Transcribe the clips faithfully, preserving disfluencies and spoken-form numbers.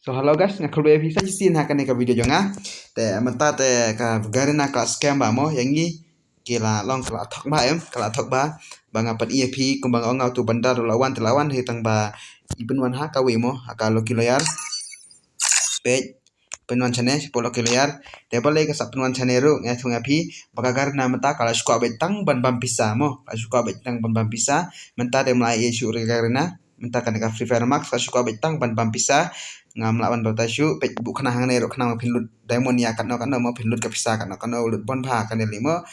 To hello guys, nga khublei ïa phi sa shisien ha kane ka video jong nga. Te mynta te ka Garena ka scam ba mo, ïa ngi ki la long ka la thok ba em, ka la thok ba. Ba nga pyni ïa phi kumba nga ong nga uto u bandar u la wan te la wan hi tang ba i pynwan ha kawei mo, ha ka Lucky Lawyer. Peit, pynwan shane shapoh Lucky Lawyer. Te balei ka sa pynwan shane ruh, nga ïathuh ïa phi ba ka Garena mynta ka la shu kwah beit tang ban bam pisa mo, ka la shu kwah beit tang ban bam pisa. Mynta te mlai ïa shu ruh ka Garena. Mynta kane ka Free Fire Max ka shu kwah beit tang ban bam pisa. Ngam lah ban batai shuh, peit buh khnang hangne ruh khnang ba phin lut diamond ïa katno katno mo, phin lut ka pisa katno katno, lut bun bha kane lei mo.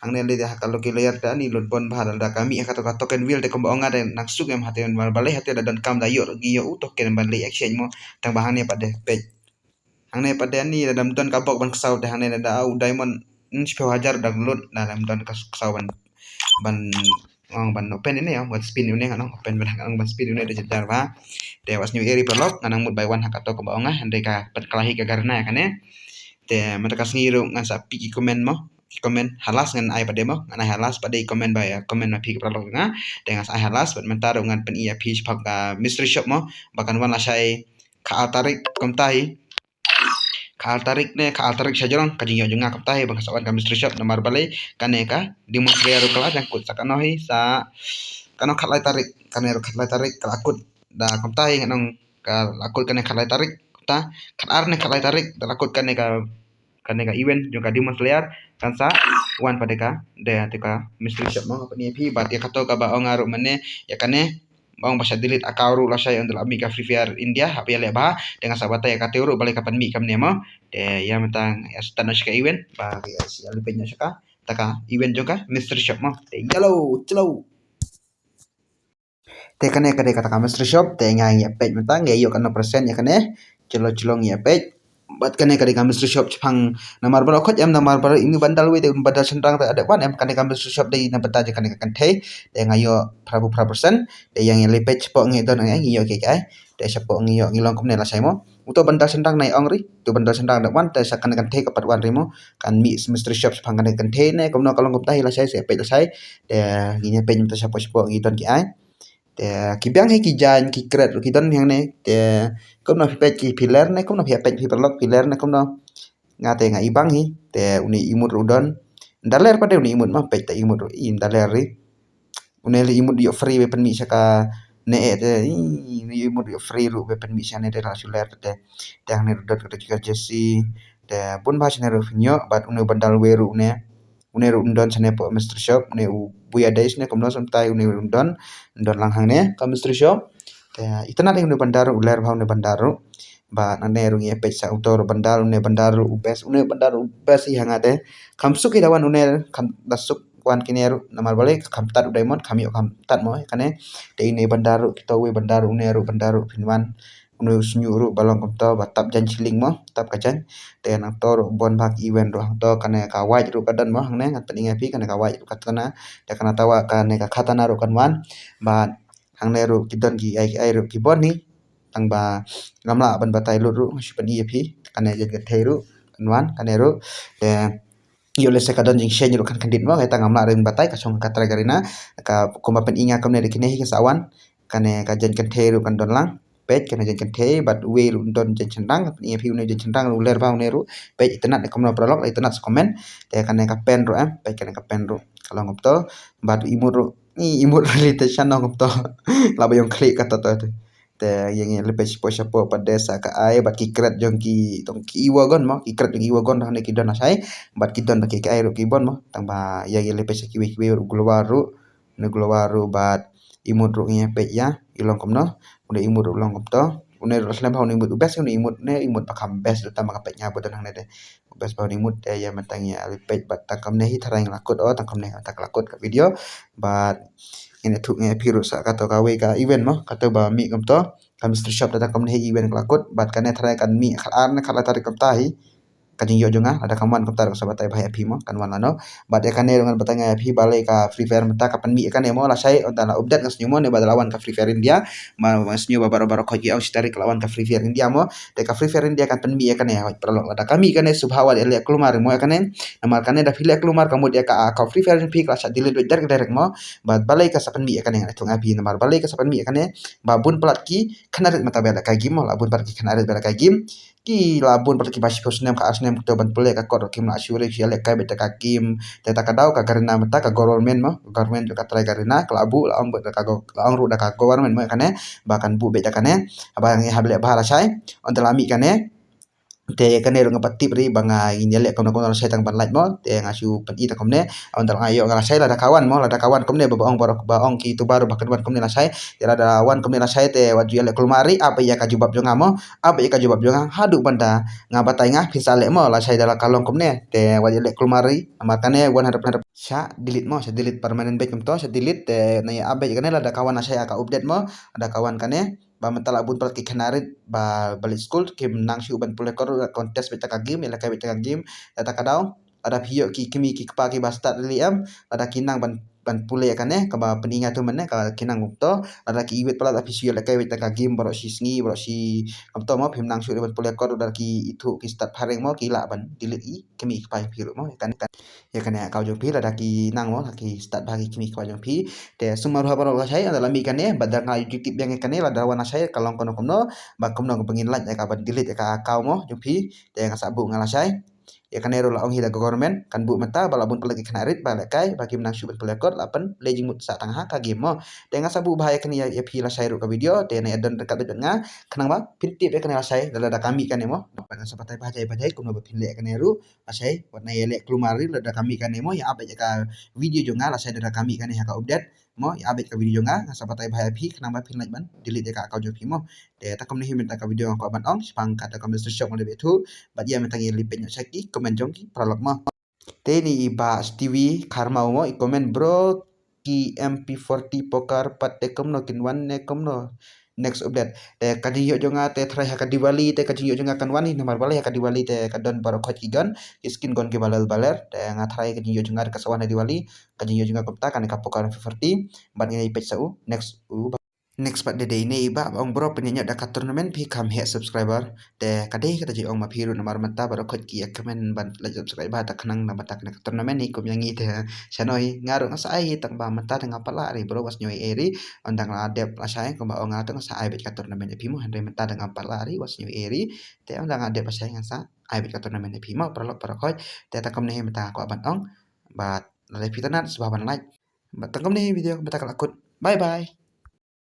Hangne lei te ha ka Lucky Lawyer te ani lut bun bha, lada ka mih ha kato ka token wheel te kumba ong nga te nang suk em, hate namar balei, hate da donkam da ïoh, ngi ïoh u token ban leit exchange mo. Tang ba hangne pat de, peit. Hangne pat de ani da dam don ka bok ban ksaw te, hangne da u diamond, hmm, shiphew hajar da lut, da dam don ka ksaw ban, ban, ong ban open ine, ong ban spin ine, nga ong open ban, nga ong ban spin ine da jynjar ba. Te wat sniew ïa ri paralok, nga nang mut bai wan ha kato kumba ong nga, hynrei ka pynkylla hi ka Garena ïa kane. Te mynta ka sngi ruh ngan sa peit ki comment mo, ki comment ha last ngan ai pat de mo, ngan ai ha last pat de comment ba ïa comment ma phi ki paralok nga. Te ngan sa ai ha last, bad mynta ruh ngan pyni ïa phi shaphang ka mystery shop mo, ba kan wan lashai ka ar tarik kumta hi. Ka ar tarik ne, ka ar tarik shajrong, ka jingïoh jong nga kumta hi ba nga sa wan ka mystery shop, namar balei, kane ka Demon Slayer ruh ka la jangkut sa kano hi, sa kano khatlai tarik, kane ruh khatlai tarik ka la kut. Da kumta hi nga ong ka la kut kane khatlai tarik, kumta khatar ne khatlai tarik da la kut kane ka, kane ka event jong ka Demon Slayer, kan sa wan pat de ka, de te ka mystery shop mo, pyni ïa phi. Bad ïa kato kaba ong nga ruh mynne, ïa kane ba ong ba sa delete account ruh lashai, ynda la mih ka Free Fire India, hap ïaleh bha. Te nga sa batai ïa kata ruh balei ka pynmih kumne mo. Te ïa mynta ïa start noh sha ka event ba ïa lipet noh sha ka, ta ka event jong ka mystery shop mo. Te ïa lo chlo. Te kane ka dei kata ka mystery shop, te nga ïa peit mynta nga ïoh katno percent ïa kane. Chlo chlo nga ïa peit. Bad kane ka dei ka mystery shop shaphang namar baroh khoit em, namar baroh ine bandar wei te bandar shynrang te da wan em, kane ka mystery shop dei na bynta jong kane ka kynthei. Te nga ïoh phra phew phra percent. Te ïa ngi leit peit shapoh ngi don ngi ïoh kiei kiei. Te shapoh ngi ïoh ngi long kumne lashai mo. Uto bandar shynrang nai ong ri, uto bandar shynrang da wan te sha kane ka kynthei ka pat wan ri mo. Kan mih mystery shop shaphang kane ka kynthei ne kumno, ka long kumta hi lashai, sa peit lashai. Te ngi ïa peit mynta shapoh shapoh ngi don kiei. Te ki biang hi ki jaiñ ki kret ruh ki don hangne. Te kumno phi peit ki phi ler ne, kumno phi peit phi paralok phi ler ne kumno. Nga te nga i bang hi. Te une i mut ruh don. Ynda ler pat de une i mut ma, peit te i mut ruh i ynda ler ri. Une lei i mut ïoh free ba pynmih sha kane te. Ih, une i mut ïoh free ruh ba pynmih shane te la shu ler te. Te hangne ruh don kata ki ka jersey. Te bun bha shane ruh phin ïoh, bad une bandar wei ruh une. Une ruh un don shane poh mystery shop, une u buya dei shane kumno, sa mynta une ruh un don, un don lang hangne ka mystery shop. Te itynnad hi une bandar ruh, u ler bha une bandar ruh. Bad nangne ruh ngi ïa peit sa uto ruh bandar, une bandar ruh u best, une bandar ruh u best hi ha nga te. Kham suk hi da wan une, kham da suk wan kine ruh, namar balei kham tad u diamond, kham ïoh kham tad mo kane. Te ine bandar ruh, kito wei bandar ruh, une ruh bandar ruh phin wan. Une u shñiuh ruh ba long kumto, ba tap jaiñ shilling mo, tap ka jaiñ. Te nangto ruh bun bha ki event ruh hangto, kane ka White ruh ka don mo hangne, ngan pyni ïa phi kane ka White ruh ka katana. Te kane tawa kane ka katana ruh kan wan. Bad hangne ruh ki don ki ai ki ai ruh ki bun hi. Tang ba ngam lah ban batai lut ruh, nga shu pyni ïa phi. Kane jaiñ kynthei ruh kan wan, kane ruh. Te ïoh lehse ka don jingsheiñ ruh kan kyndit mo, te ngam lah ruh ban batai, ka shong ka trai Garena. Ka kumba pyni nga kumne de kine hi kin sa wan. Kane ka jaiñ kynthei ruh kan don lang. Peit kane jaiñ kynthei, bad uwei ruh don jaiñ shynrang, pyni ïa phi une jaiñ shynrang ruh ler bha une ruh. Peit itynnad ne kumno paralok, itynnad sa comment. Te kane ka pen ruh em, peit kane ka pen ruh. Ka long kumto, bad i mut ruh, i mut ruh lei te shano kumto. Lah ba ïong khlieh kato to. Te ïa ngi leit peit shapoh shapoh pat de sa ka ai, bad ki kret jong ki, tong ki Iwagon mo, ki kret jong ki Iwagon hangne ki don lashai, bad ki don da ki ka ai ruh ki bun mo, tang ba ïa ngi leit peit sha kiwei kiwei ruh, glowal ruh, une glowal ruh bad i mut ruh ngi ïa peit ïa, i long kumno, une i mut ruh long kumto, une ruh la slem bha une i mut u best, une i mut ne, i mut ba kham best ruh tang ba ka peit nga ba don hangne te. Best bha une i mut te ïa mynta ngi ïa leit peit bad tang kumne hi tharai ngi la kut o, tang kumne hi tang la kut ka video. Bad ngin ïathuh ngi ïa phi ruh sa kato kawei ka event mo, kato ba mih kumto. Ka mystery shop te tang kumne hi event ka la kut, bad kane tharai kan mih khatar ne khatlai tarik kumta hi. ka jingïoh jong nga, lada kam wan kumta ruh sa batai bha ïa phi mo, kan wan lano. Bad ïa kane ruh ngan batai nga ïa phi balei ka Free Fire mynta ka pynmih ïa kane mo, lashai ynda la update nga sngew mo, ne ba da la wan ka Free Fire India, ma nga sngew ba baroh baroh khoit ki ong shi tarik la wan ka Free Fire India mo. Te ka Free Fire India kan pynmih ïa kane, hoi paralok, lada ka mih kane sngewbha wat ïaleh klumar mo ïa kane. Namar kane da phi leh klumar ka mut ïa ka account Free Fire jong phi ka la shah delete weit direct direct mo. Bad balei ka sa pynmih ïa kane, ngan ïathuh nga ïa phi namar balei ka sa pynmih ïa kane. Ba bun palat ki khynnah rit mynta ba ïalehkai game mo, la bun palat ki khynnah rit ba ïalehkai game. Ki la bun palat kiba shiphew snem ka ar snem kito ban pule ka kot ruh kim lah shuh, ki ïalehkai beit da ka game. Te ta ka daw ka Garena mynta ka government mo, government jong ka trai Garena ka la buh, la ong beit da ka go-, la ong ruh da ka government mo ïa kane ba kan buh beit da kane. Haba ngi hap leh bha lashai, ynda la mih kane. Te kane ruh nga pat tip ri ba nga ngin ïaleh kumno kumno lashai tang ban lait mo. Te nga shu pyni tang kumne. Ynda la nga ïoh nga lashai lada ka wan mo, lada ka wan kumne ba, ba ong baroh, ba ong ki tuber ba kan wan kumne lashai. Te lada wan kumne lashai te wat ju ïaleh klumar ri, ap ïa ka jubab jong nga mo. Ap ïa ka jubab jong nga haduh ban da nga batai nga phin sa leh mo, lashai da la ka long kumne. Te wat ïaleh klumar ri, namar kane one hundred percent shah delete mo, shah delete permanent beit kumto, shah delete. Te nai ap beit kane lada ka wan lashai ïa ka update mo, lada ka wan kane. Ba mynta la bun palat ki khynnah rit ba, ba leit skul kim nang shuh ban pule kot ruh, contest beit da ka game, ïalehkai beit da ka game. Te ta ka daw lada phi ïoh ki kmie ki kpa kiba stad ri em, lada ki nang ban, ban pule ïa kane, kaba pyni nga tu mynne ka ki nang kumto. Lada ki iwit palat lada phi shu ïalehkai beit da ka game baroh shi sngi, baroh shi kumto mo, phim nang shuh ruh ban pule kot ruh, lada ki ithuh ki stad phareng mo, ki lah ban delete i kmie ki kpa jong phi ruh mo, ïa kane, ïa kane account jong phi lada ki nang mo, lada ki stad bha ki kmie ki kpa jong phi. Te sumar bha baroh lashai, ynda la mih kane, bad da nga ju tip biang ïa kane, lada wan lashai ka long kumno kumno, ba kumno ba ngin lait ïa ka ban delete ïa ka account mo jong phi. Te nga sa buh nga lashai. Ïa kane ruh la ong hi da ka government kan buh mynta ba la bun palat ki khynnah rit ba ïalehkai ba kim nang shuh ban pule kot, la pynleit jingmut sah tang ha ka game mo. Te nga sa buh bha ïa kane ïa, ïa phi lashai ruh ka video, te nai don ryngkat bad nga khnang ba phin tip ïa kane lashai lada ka mih kane mo. Bad nga sa batai bha jai bha jai kumno ba phin leh ïa kane ruh. Lashai wat nai ïaleh klumar ri lada ka mih kane mo, ïa ap beit ïa ka video jong nga lashai lada ka mih kane ha ka update mo, ïa ap beit ka video jong nga, nga sa batai bha ïa phi khnang ba phin lait ban delete ïa ka account jong phi mo. Te ta kumne hi mynta ka video nga kwah ban ong, shaphang kata ka mystery shop nga dei beit thu, bad ïa mynta ngi leit peit noh sha ki comment jong ki paralok mo. Te ini i Bah Stewie Kharmau mo, i comment, bro, ki M P forty poker pat te kumno, kin wan ne kumno next update. Te ka jingïoh jong nga te tharai ha ka Diwali te ka jingïoh jong nga kan wan hi, namar balei ha ka Diwali te ka don baroh khoit ki gun, ki skin gun kiba lel ba ler. Te nga tharai ka jingïoh jong nga te ka sa wan ha Diwali. Ka jingïoh jong nga kumta kane ka poker M P forty. Bad ngin ïa peit sa u next u. Next pat dei dei ine i Bah ba ong, bro, pynïaid noh da ka tournament, phi kham heh subscriber. Te ka dei kata jingong ma phi ruh namar mynta baroh khoit ki ïa kmen ban leit subscribe bha, ta khnang namar ta kane ka tournament hi kum ïa ngi te. Sha noi nga ruh nga sa ai hi, tang ba mynta te nga pat lah ri, bro, wat sngewsih ei ri. Ynda nga la dep lashai kumba ong nga te nga sa ai beit ka tournament ïa phi mo, hynrei mynta te nga pat lah ri, wat sngewsih ei ri. Te ynda nga dep lashai nga sa ai beit ka tournament ïa phi mo, paralok baroh khoit. Te ta kumne hi mynta nga kwah ban ong. Bad lada phi itynnad sngewbha ban like. Bad ta kumne hi video mynta ka la kut. Bye bye.